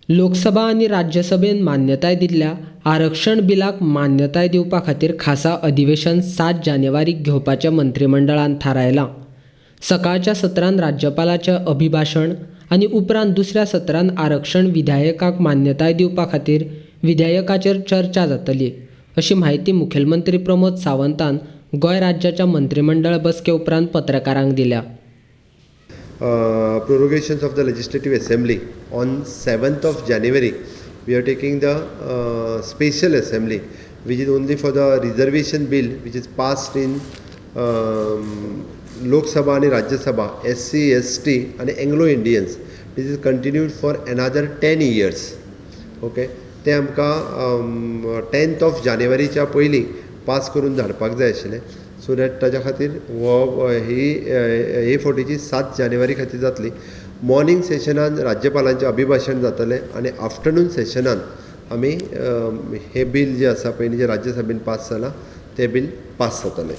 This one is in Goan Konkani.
लोकसभा आनी राज्यसभेन मान्यताय दिल्ल्या आरक्षण बिलाक मान्यताय दिवपा खातीर खासा अधिवेशन 7 जानेवारीक घेवपाचें मंत्रीमंडळान थारायलां. सकाळच्या सत्रांत राज्यपालाचें अभिभाशण आनी उपरांत दुसऱ्या सत्रांत आरक्षण विधेयकाक मान्यताय दिवपा खातीर विधेयकाचेर चर्चा जातली, अशी म्हायती मुखेलमंत्री प्रमोद सावंतान गोंय राज्याच्या मंत्रीमंडळ बसके उपरांत पत्रकारांक दिल्या. Prorogations of the Legislative Assembly on 7th of January, we are taking the special assembly which is only for the reservation bill which is passed in Lok Sabha and Rajya Sabha, SC, ST and Anglo Indians. This is continued for another 10 years. Okay, ते आमकां 10th of January च्या पयलीं पास करून धाडपाक जाय आशिल्लें. सो that ताच्या खातीर हो ही फोटीची 7 जानेवारी खातीर जातली. मॉर्निंग सेशनान राज्यपालांचें अभिभाशण जातलें आनी आफ्टरनून सेशनान आमी हें बील जें आसा पयलीं जें राज्यसभेन पास जालां तें बील पास जातलें.